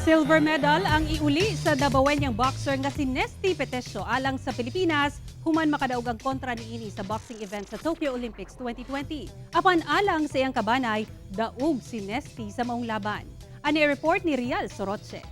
Silver medal ang iuli sa Dabawenyang boxer nga si Nesthy Petecio alang sa Pilipinas human makadaog ang kontra niini sa boxing event sa Tokyo Olympics 2020. Apan alang sa iyang kabanay, daog si Nesthy sa maong laban. Ani report ni Rial Soroche.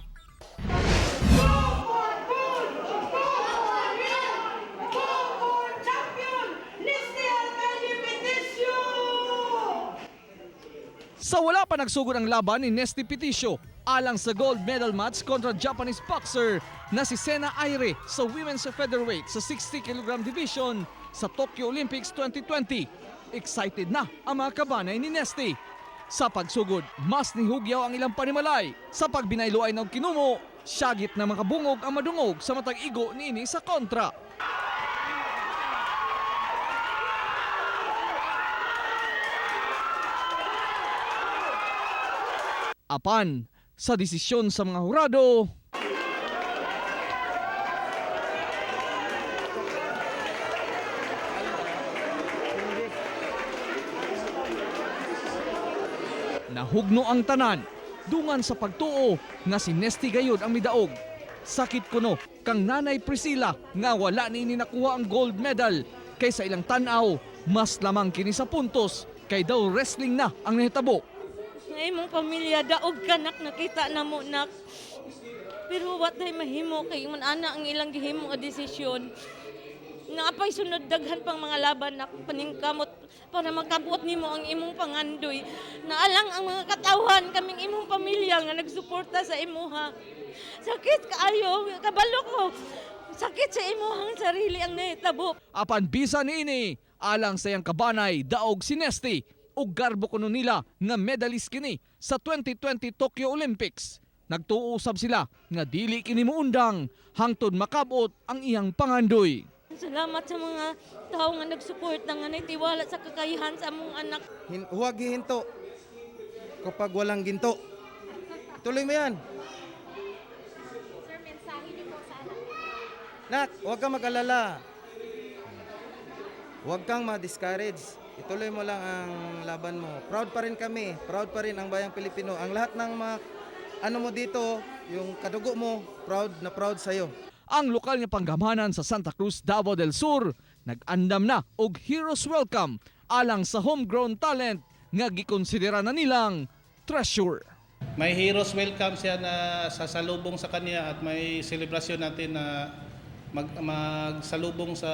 Sa wala pa nagsugod ang laban ni Nesthy Petecio alang sa gold medal match kontra Japanese boxer na si Sena Aire sa women's featherweight sa 60 kg division sa Tokyo Olympics 2020. Excited na ang mga kabanay ni Nesthy. Sa pagsugod, mas nihugyaw ang ilang panimalay. Sa pagbinayloay ng kinumo, syagit na makabungog ang madungog sa matag igo niini sa kontra. Apan, sa desisyon sa mga hurado, nahugno ang tanan, dungan sa pagtuo nga si Nesthy gayod ang midaog. Sakit kuno kang Nanay Priscilla nga wala niini nakuha ang gold medal kaysa ilang tan-aw, mas lamang kini sa puntos kay daw wrestling na ang nahitabo. Nga imong pamilya daog ka nak, nakita na mo nak. Pero what day mahimo kay man ana ang ilang gihimo nga desisyon. Naapay sunod daghan pang mga laban nak, paningkamot para makabot nimo ang imong pangandoy. Naalang ang mga katawhan kaming imong pamilya nga nagsuporta sa imuha. Sakit kaayo, kabalo ko. Sakit sa imuhang sarili ang nahitabo. Apan bisa niini alang sa iyang kabanay daog si Nesthy ug garbo kuno nila nga medalist kini sa 2020 Tokyo Olympics. Nagtuo usab sila nga dili kini moundang hangtod makabot ang iyang pangandoy. Salamat sa mga tao nga nagsuporta nga nagtiwala sa kakayahan sa among anak. Huwag hihinto kapag walang ginto. Tuloy mo yan. Sir, mensahe niyo po sa anak. Nak, huwag kang mag-alala. Huwag kang ma-discourage. Ituloy mo lang ang laban mo. Proud pa rin kami. Proud pa rin ang bayang Pilipino. Ang lahat ng mga ano mo dito, yung kadugo mo, proud na proud sa'yo. Ang lokal nga panggamanan sa Santa Cruz, Davao del Sur nag-andam na og Heroes Welcome alang sa homegrown talent nga gikonsidera na nilang treasure. May heroes welcome siya na sasalubong sa kanya at may selebrasyon natin na magsalubong sa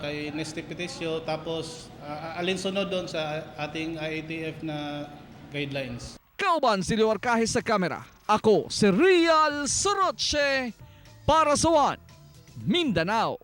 kay Nesthy Petecio, tapos alinsunod doon sa ating IATF na guidelines. Kauban si Leo Arcaje sa kamera. Ako si Rial Soroche para sa One Mindanao.